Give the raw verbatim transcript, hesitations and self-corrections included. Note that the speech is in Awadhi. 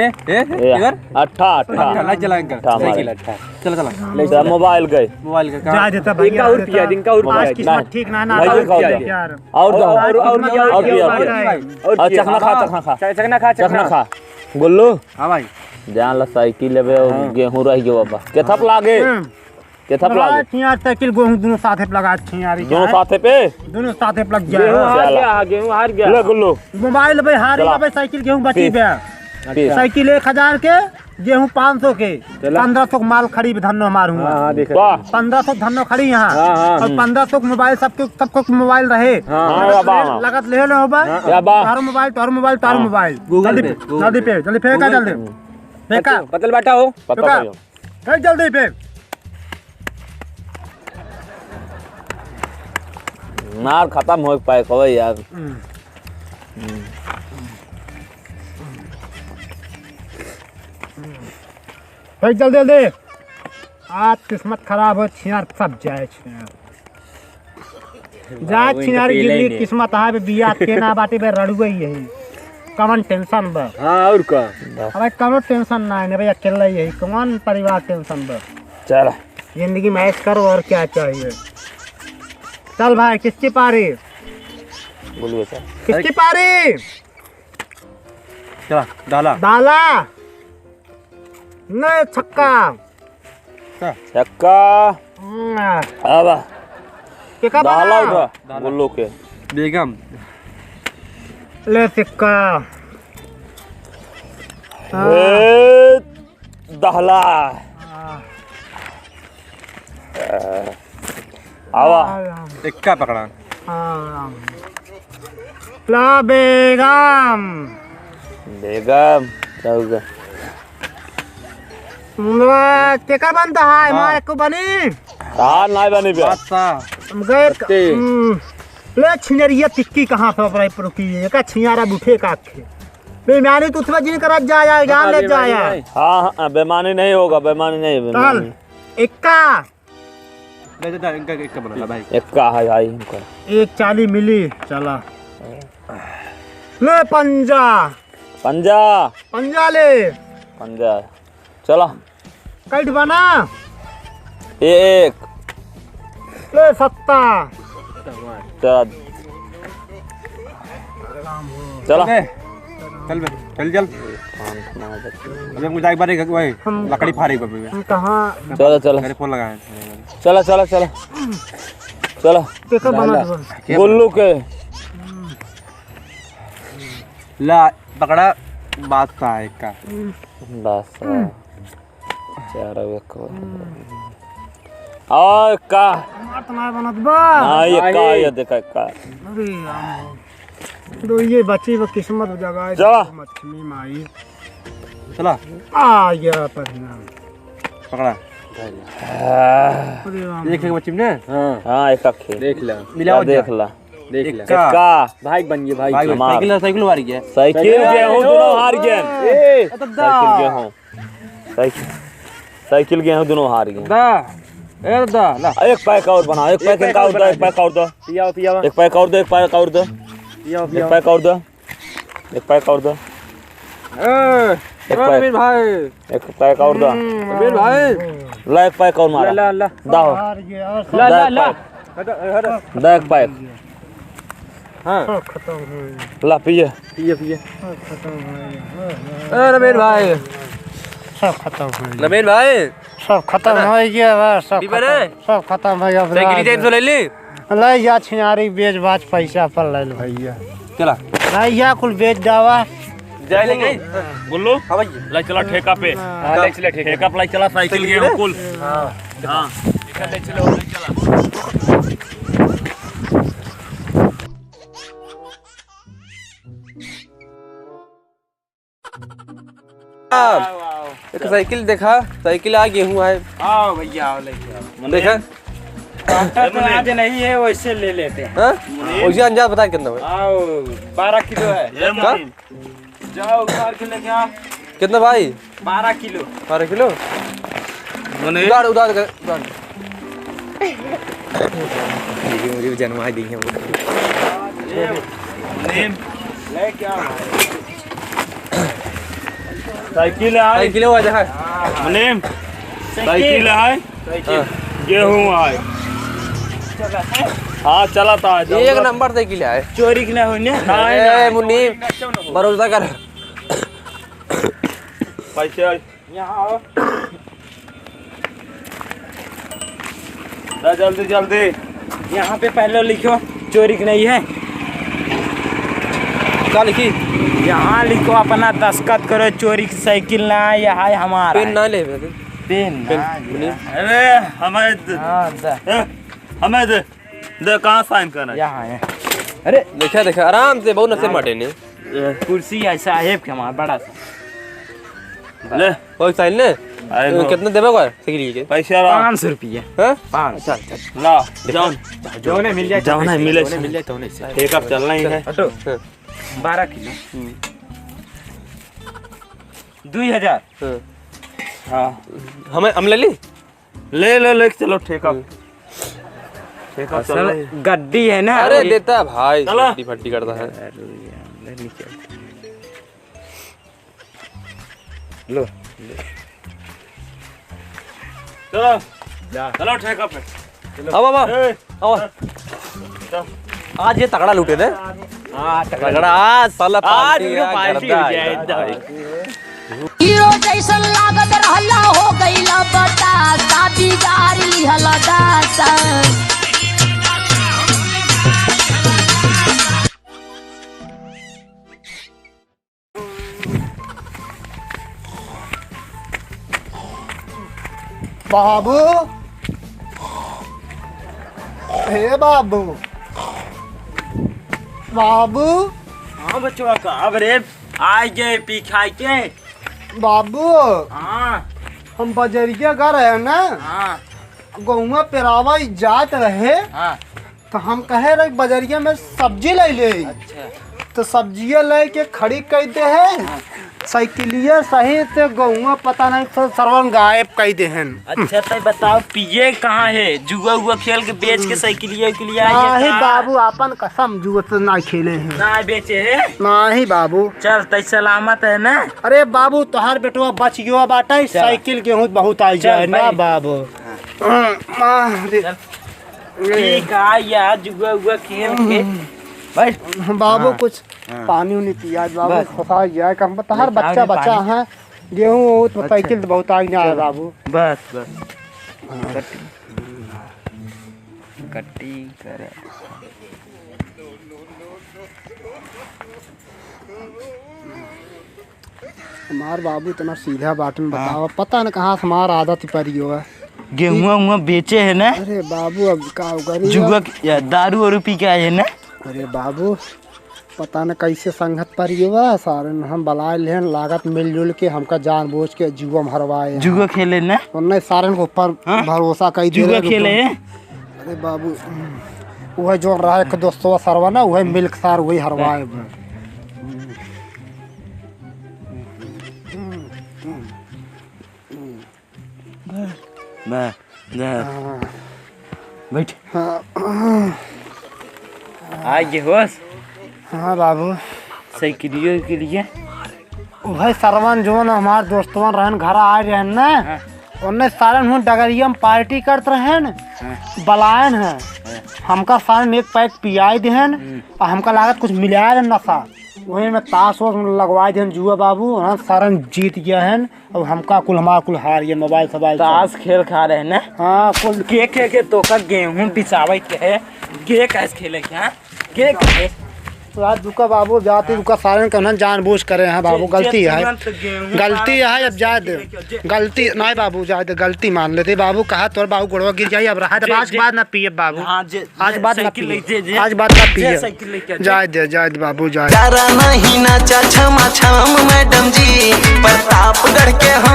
ए, ए, ए, इधर? अट्ठा, अट्ठा। अट्ठा, लाइट चला इनका। अट्ठा हमारे। साइकिल अट्ठा। चला, चला। ले चला। मोबाइल गए। मोबाइल का कहाँ? जा देता भाई, इनका और पिया दे, इनका और आज पिया दे। किस्मत ठीक ना, ना, नहीं, आज दिखाओ पिया दे। यार। और दो। और, और, और, और, और पिया, और पिया। और और पिया। चखना खा, चखना खा। च-, चखना खा, चखना चखना। खा। गुल्लू। हाँ भाई। जान ला साइकिल लेबे और हाँ। गेहूं रह गयो बाबा। केथप लागे? हम्म। केथप लगा लागे? छी यार, साइकिल गेहूं दोनों साथे पे लगा छी यार, दोनों यार। साथे पे? दोनों साथे पे लग गया। गेहूं हार चला। गया, गेहूं हार गया। ले गुल्लू। मोबाइल भाई हारी चला। भाई, साइकिल गेहूं बची पी। बे। पी। साइकिल एक हजार के, गेहूं पाँच सौ के, चला। पन्द्रह सौ के माल खड़ी धन्नो हमार हुआ। हाँ, हाँ, देख। वाह। पन्द्रह सौ धन्नो खड़ी यहाँ। हाँ, हाँ। और हम्म। पन्द्रह सौ के मोबाइल सबके, सबको मोबाइल रहे। हाँ, हाँ, लगत या बा। ले, लगत ले लो बा। हाँ। या बा। तारो मोबाइल, तारो मोबाइल, तारो हाँ। मोबाइल। Google जल्दी पे, पे, Google जल्दी पे। पे, जल्दी फेंका, Google जल्दी। पे। फेंका। पतल, पतल बैठा हो। पता फेंका। नहीं हो। फेंक जल्दी फेंक। मार खत्म हो पाए कबे यार। हम्म। हम्म। फेंक जल्दी, जल्दी। आज किस्मत खराब हो, छिनार सब जाए छिनार। जा छिनार गिरली किस्मत है बे, बिया के ना बाटे बे, रड़ुआ ही है। कवन tension बा? हाँ, और का? अबे कवनो tension ना है ना भैया, अकेला ही है। कवन परिवार tension बा? चल। जिंदगी में ऐश करो और क्या चाहिए? चल भाई, किसकी पारी? बोलिए सर। किसकी पारी? चला, डाला। डाला। नहीं, छक्का। छक्का। हम्म। आवा। केका डाला बना? उठा, डाला। गुल्लू के। बेगम। ले सिक्का। हाँ। ए, दहला। हाँ। आवा। हाँ। एक्का पकड़ा। हाँ। ला बेगम। बेगम, क्या होगा? मुंडवा, केकर बनता है? हाँ। माँ, एको बनी? हाँ, नाय बनी बे। बादशाह। हम गए क-, सत्ती। हम्म, ले छिनरिया टिक्की कहाँ से अपना रुकी है? एका छियारा बुठे का आखे। बेईमानी तो उठवा जिन करत जाया, जान हाँ, ले बेईमानी जाया। नहीं। हाँ, हाँ, बेईमानी नहीं होगा, बेईमानी नहीं, चल, बेईमानी। एक्का। ले, ले, ले, इनका, इनका बना ला, भाई। एक्का है, भाई, इनका। एक चाली मिली, चला। ले पंजा। पंजा। पंजा ले। पंजा। चला। कैट बना। एक। ले सत्ता। चल। चला। चल बे, चल, चल। अबे मुझे एक बार एक वही हम लकड़ी फाड़ी को भी। हम कहाँ? चला, चला। मेरे फोन लगाए। चला, चला, चला। चला। देखो बना दो। गुल्लू के। ला, पकड़ा, बादशाह है का। बादशाह। चार एक। और का? हमार तो ना बनत बा। हाँ, ये का, ये देखा का। अरे राम। दो ये बची वो किस्मत जगाए चला। लक्ष्मी माई। चला। आ गया परिणाम। पकड़ा। अरे राम। एक एक बची ने? हाँ। हाँ, एक अखे। देख ला। मिलाओ जा। देख ला। देख ले। एक्का। एक्का। भाई बन गए, भाई भाई बन बन गए। गए। हमार। साइकिल, साइकिल हार गया। साइकिल साइकिल गेहूं हार दोनों गया। हार गए। ए, ए, दादा। साइकिल गेहूं। साइकिल, साइकिल गेहूं दोनों हार गए। दा, ए, दा, ला। एक pack और बना, एक एक pack pack का और और दो, बना एक दे। Pack और दो। पियावा, पियावा। एक pack और दो, एक pack और दो। पियावा, एक पियावा। Pack और दो। एक pack और दो। ए, एक ए, pack। रवीन भाई। एक pack और दो। हम्म, रवीन भाई। ला, एक pack और मारा। ला, ला, ला। दाओ। ला, ला, दा ला, एक ला। Pack। हटा, हटा। दा एक pack। हाँ। सब खत्म हो गया। ला, पिए। पिए, पिए। सब खत्म हो गया। हाँ, हाँ। ए, रवीन भाई। सब खत्म हो गया। रवीन भाई। सब खतम होइ गया बा, सब पीबे खतम, रे? सब खतम होइ गया बा। साइकिल जाए तो ले ली। ले जा छिनारी बेच बाच पैसा पर ले लो भैया। चला। ले जा कुल बेच डावा। जाए लेके। गुल्लू? हाँ भाई। ले चला ठेका पे। हाँ, ले चला ठेका पे। ठेका पे ले चला साइकिल साइकिल के पे? कुल। हाँ। हाँ। ले चला, ले चला। हाँ, एक साइकिल देखा, साइकिल आ गेहूं है। आओ भैया, आओ लेके आओ। देखा? ट्रैक्टर तो आज नहीं है, वैसे ले लेते हैं। हाँ? मुनीम। वैसे अंदाज बता कितना भाई? आओ, बारह किलो है। ये का? मुनीम। जाओ, उतार के लेके आ। कितना भाई? बारह किलो। बारह किलो? मने? उधार, उधार कर, उधार। ये मुझे जन्मा दी है वो। ये नीम। ले क्या भाई? साइकिल है। साइकिल है, वो देखा। मुनीम, साइकिल। साइकिल है। साइकिल। हाँ। गेहूं है। हाँ, चला था, एक नंबर साइकिल है। चोरी की ना होने। नहीं, ए, नहीं। मुनीम, भरोसा कर। पैसे। यहाँ आओ। ला जल्दी, जल्दी। यहाँ पे पहले लिखो, चोरी की नहीं है। क्या लिखी? यहाँ लिखो, अपना दस्तखत करो, चोरी की साइकिल ना है, यह है हमारा पेन है। ना ले, पेन पेन, ना पेन, लिया। अरे, हमें दे। हाँ, दे। ए, हमें दे। दे, कहाँ साइन करना है? यहाँ है। अरे। देखा, देखा, आराम से, बहुत नसीब हाँ। माटे ने। ए। कुर्सी है साहेब के हमार, बड़ा सा। ले। कोई साइन ने? अरे नो। कितना देबे को है साइकिल के? पैसा रहा। पाँच सौ रुपया। हाँ? पाँच। अच्छा, अच्छा। ला, देखा। जौन। जौने मिल जाए, जौने तौने से, मिले जौने से। मिल जाए, तौने से। एक अब चलना ही है। हटो। हाँ। बारह किलो। हम्म। दुई हजार। हाँ। हाँ। हमें, हम ले ली? ले, ले, ले, चलो, ठेका। हम्म। ठेका असल चल रही है। गड्डी है ना, अरे, वही। देता भाई, चलो। गड्डी फड्डी करता है। अरे यार, ले नीचे। लो। चलो। जा। चलो, ठेका पे। चलो। आओ, आओ, आओ। ए। आओ। चल। आज ये तगड़ा लूटे दे। हाँ, तगड़ा। तगड़ा, आज साला आज पार्टी इनको है, पार्टी हो गर्दा जाए, है। एकदम। हीरो जैसन लागत रहला, हो गइला बतासा, बिगाड़ लिहला दासा। बाबू, हे बाबू, बाबू। हाँ बचवा, का अब रे, आ गए पी खाई के। बाबू, हाँ। हम बजरिया गा रहे हैं ना, हाँ। गहुआ पेरावा जात रहे, हाँ। तो हम कहे रहे बजरिया में सब्जी ले ले। अच्छा। तो सब्जिया लेके खड़ी कइ दे है, हाँ। साइकिलिया सहित गहुआ पता नहीं तो सरवन गायब कइ दे हैं। अच्छा, तो बताओ, पिए कहाँ है? जुआ उआ खेल के बेच के साइकिलिया उकिलिया ये नहीं कहाँ? बाबू, आपन कसम, जुआ तो ना खेले हैं। ना बेचे है? नहीं बाबू। चल, तै सलामत है ना? अरे बाबू, तोहार बेटवा बच गयो बाटे, चल। साइकिल गेहूँ बहुत आई चल, जाए ना बैठ। बाबू। हाँ, अरे। चल। ठीक है यार, जुआ उआ खेल के। बैठ। बाबू, हाँ। कुछ हाँ। पानी उनी पिया बाबू, बस। फंसा जाए, कम तहार बच्चा, बच्चा है, गेहूं, वो तो अच्छा। साइकिल तो बहुत आगे ना है चलो। बाबू। बस, बस। हाँ। कटिंग, कटिंग करे। हमार बाबू इतना सीधा बाटन हाँ। बतावा, पता न कहाँ से हमार आदत परी हुआ। गेहुआ उहुआ बेचे है ना? अरे बाबू, अब का करी जुआ अब? के-, या दारू वारू पी के आए है ना? अरे बाबू, पता न कैसे संगत परी हुआ, सारे न हम बलाए लेहन, लागत मिलजुल के हमका जानबूझ के जुआ में हरवाए हैं। जुआ खेले ना? उन्ने सारे के ऊपर हाँ? भरोसा कई दे जुआ रहे खेले हैं? अरे बाबू, वह जो रहा एक दोस्तवा सरवा ना, वह मिल्क सार वही हरवाए हैं। बा, बा, हाँ। बैठ। हाँ। आ गए होश? हाँ बाबू। साइकिलियो के लिए? वह सरवन जोन हमार दोस्तवन रहन, घर आए रहन ना, हाँ। उन्ने सारन हूँ डगरिया में पार्टी करत रहन, हाँ। बलायन है। हाँ। हमका सारन एक पैक पियाई देहन, हम्म। और हमका लागत कुछ मिलाए रहन नशा। वही में ताश वाश लगवाए देहन जुआ बाबू, हाँ, सारन जीत गया है। अब हमका कुल, हमार कुल हार गया, मोबाइल सोबाइल सब। ताश खेल खा रहे ना? हाँ, कुल। के, के, के तोका गेहूं पिसावे के है? के कैसे खेले के, हाँ? के कैसे? तो आज रुका बाबू, जाते रुका, सारन के उन्हन जानबूझ करे हैं बाबू, जे, गलती जे है। तुरंत गेहूं गलती है, अब जाए दे। गलती, नहीं बाबू, जाए दे, गलती मान लेते बाबू, कहा तोर बाबू गोड़वा गिर जाई, अब रहा दे, जे, आज जे, बाद ना पिए बाबू। हाँ, जे, आज जे बात ना साइकिल पिए। ले, जे, जे, आज बात ना जे पिए। साइकिल लेके आ, जे। जाए दे, जाए दे बाबू, जाए दे। चारा नहीं नाचा छमा छम मैडम जी, प्रतापगढ़ के हम